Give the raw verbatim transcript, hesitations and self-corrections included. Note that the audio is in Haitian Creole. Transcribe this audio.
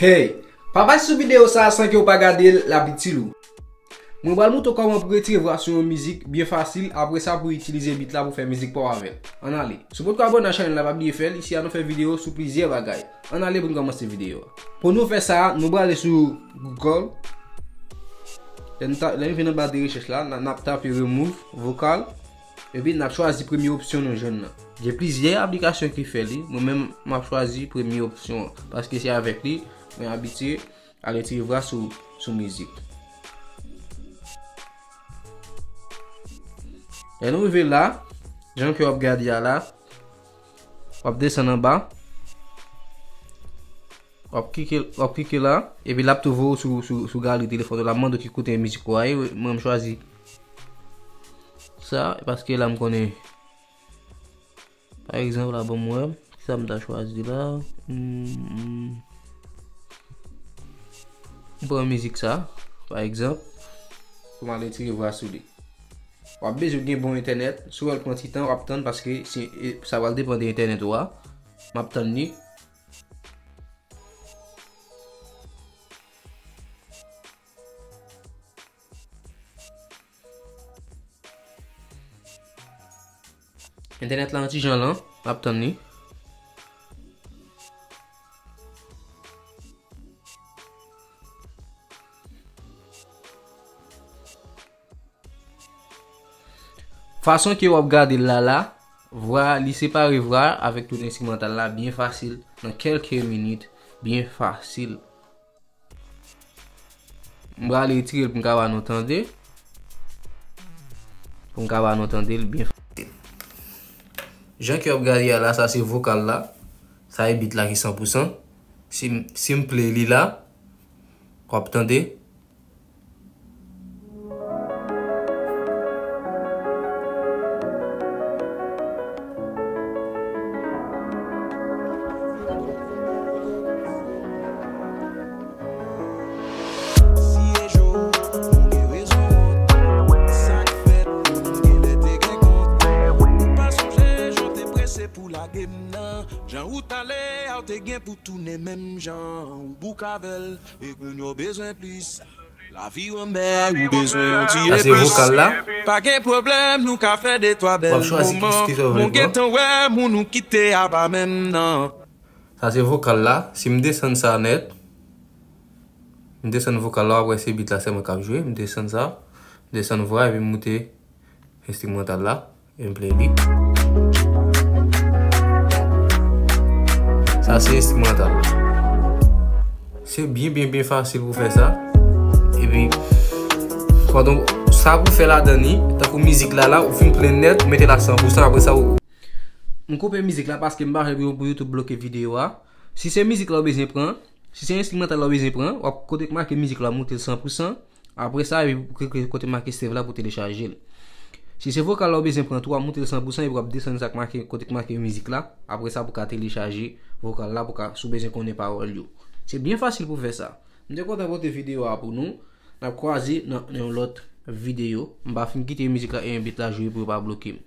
Hey! Pa pase sou videyo sa a san ke w pa gade l, l ap itil ou. Mwen pral montre w kòman pou retire vwa sou yon mizik byen fasil, apre sa pou w itilize beat la pou fè mizik pa w avè l. Ann ale. Si w potko abòne ak chanèl la, pa bliye fè l, isi a nou fè videyo sou plizyè bagay. Ann ale pou n kòmanse videyo a. Pou nou fè sa, nou prale sou Google. Lè n ta- lè n vin anba de rechèch la, n a- n ap tape remove vocal. Epi n ap chwazi premye opsyon nou jwenn nan. Gen plizyè aplikasyon ki fè li. Mwen menm, m ap chwazi premye opsyon an. Paske se avèk li, mwen abitye al retire vwa sou, sou mizik. Lè nou rive la, jan ke w ap gade a la, w ap desann anba. W ap klike, w ap klike la, epi l ap tou voye w sou, sou, sou galri telefòn ou. L ap mande w ki kote mizik ou a ye. Mwen, m chwazi sa, paske la m konnen. Pa egzanp, la, ban m wè. Kisa m ta chwazi la? Hmm, hmm. M pran mizik sa, pa egzanp, pou m al retire vwa sou li. W ap bezwen gen bon entènèt. Si w wè l pran ti tan, w ap tann, paske si, e, sa pral depann de entènèt ou a. M ap tann li. Entènèt la yon ti jan lan, m ap tann li. Fason ke w ap gade l la la, vwa, li separe vwa avèk tout enstrimantal la byen fasil, nan kèlke minit, byen fasil. M prale retire l pou m ka ba nou tande. Pou m ka ba nou tande l byen fasil. Jan ke w ap gade a la, sa se vokal la. Sa e beat la ki san pou san. Si m, si m play li la, w ap tande. Si e jou, ou gen rezon wont. Sa k fèt, ou genlè te gen kont. Ou pa sonje jan w te prese pou lage m nan. Jan ou t ale a, ou te gen pou tounen menm jan. Ou bouk avè l, e kounye a w bezwen plis. Lavi w anmè, ou bezwen yon ti epis. Sa se vokal la. Pa gen pwoblèm, nou ka fè de twa bèl moman. W ap chwazi ki, ki sa w vle pran. Mwen gentan wè moun ou kite a pa menm nan. Sa se vokal la. Si m desann sa nèt, m desann vokal la, w ap wè se beat la sèlman k ap jwe. M desann sa, m desann vwa epi m moute enstrimantal la, e m play li. Sa se enstrimantal la. Se byen, byen, byen fasil pou fè sa. Epi, pandan sa pou fè ladan li, tankou mizik la la, ou fin play nèt, ou mete l a san pou san, apre sa, ou M koupe mizik la paske m pa vle pou, pou YouTube bloke videyo a. Si se mizik la w bezwen pran, si se enstrimantal la w bezwen pran, w ap kote k make mizik la, moute l san pou san. Apre sa, epi pou klike kote make save la pou telechaje l. Si se vokal la w bezwen pran tou, w ap moute l san pou san epi w ap desann sa k make, kote k make mizik la. Apre sa, pou ka telechaje vokal la, pou ka, si w bezwen konnen pawòl yo. Se byen fasil pou fè sa. M te kontan pote videyo a pou nou. N ap kwaze nan, nan yon lòt videyo. M pa fin kite mizik la e yon beat la jwe pou yo pa bloke m.